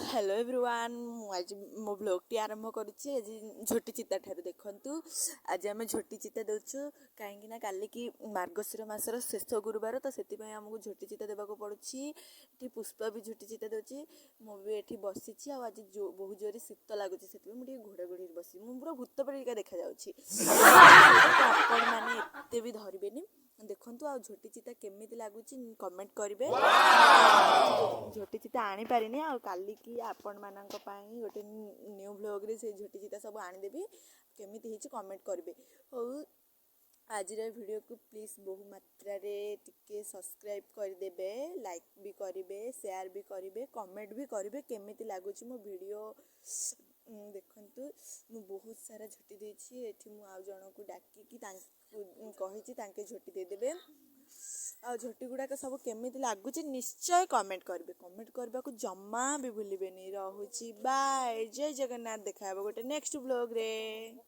Hello everyone, ମୁଁ ଆଜି ମୋ ବ୍ଲଗ୍ଟି ଆରମ୍ଭ କରୁଛି ଆଜି ଝୋଟି ଚିତା ଠାରୁ। ଦେଖନ୍ତୁ, ଆଜି ଆମେ ଝୋଟି ଚିତା ଦେଉଛୁ, କାହିଁକି ନା କାଲିକି ମାର୍ଗଶିର ମାସର ଶେଷ ଗୁରୁବାର। ତ ସେଥିପାଇଁ ଆମକୁ ଝୋଟି ଚିତା ଦେବାକୁ ପଡ଼ୁଛି। ଏଠି ପୁଷ୍ପା ବି ଝୋଟି ଚିତା ଦେଉଛି, ମୁଁ ବି ଏଠି ବସିଛି। ଆଉ ଆଜି ବହୁତ ଜୋରେ ଶୀତ ଲାଗୁଛି, ସେଥିପାଇଁ ମୁଁ ଟିକେ ଘୋଡ଼ା ଘୋଡ଼ି ବସିଛି। ମୁଁ ପୁରା ଭୂତ ପରିକା ଦେଖାଯାଉଛି, ତ ଆପଣମାନେ ଏତେ ବି ଧରିବେନି। ଦେଖନ୍ତୁ, ଆଉ ଝୋଟି ଚିତା କେମିତି ଲାଗୁଛି କମେଣ୍ଟ କରିବେ। ଝୋଟି ଚିତା ଆଣିପାରିନି, ଆଉ କାଲିକି ଆପଣମାନଙ୍କ ପାଇଁ ଗୋଟେ ନ୍ୟୁ ବ୍ଲଗ୍ରେ ସେଇ ଝୋଟି ଚିତା ସବୁ ଆଣିଦେବି। କେମିତି ହେଇଛି କମେଣ୍ଟ କରିବେ। ହଉ, ଆଜିର ଭିଡ଼ିଓକୁ ପ୍ଲିଜ୍ ବହୁ ମାତ୍ରାରେ ଟିକେ ସବସ୍କ୍ରାଇବ୍ କରିଦେବେ, ଲାଇକ୍ ବି କରିବେ, ସେୟାର ବି କରିବେ, କମେଣ୍ଟ ବି କରିବେ କେମିତି ଲାଗୁଛି ମୋ ଭିଡ଼ିଓ। ଦେଖନ୍ତୁ, ମୁଁ ବହୁତ ସାରା ଝୋଟି ଦେଇଛି। ଏଠି ମୁଁ ଆଉ ଜଣଙ୍କୁ ଡାକିକି ତାଙ୍କୁ କହିଛି, ତାଙ୍କେ ଝୋଟି ଦେଇଦେବେ। ଆଉ ଝୋଟି ଗୁଡ଼ାକ ସବୁ କେମିତି ଲାଗୁଛି ନିଶ୍ଚୟ କମେଣ୍ଟ କରିବେ। କମେଣ୍ଟ କରିବାକୁ ଜମା ବି ଭୁଲିବେନି। ରହୁଛି, ବାଏ, ଜୟ ଜଗନ୍ନାଥ। ଦେଖା ହେବ ଗୋଟେ ନେକ୍ସଟ ବ୍ଲଗ୍ରେ।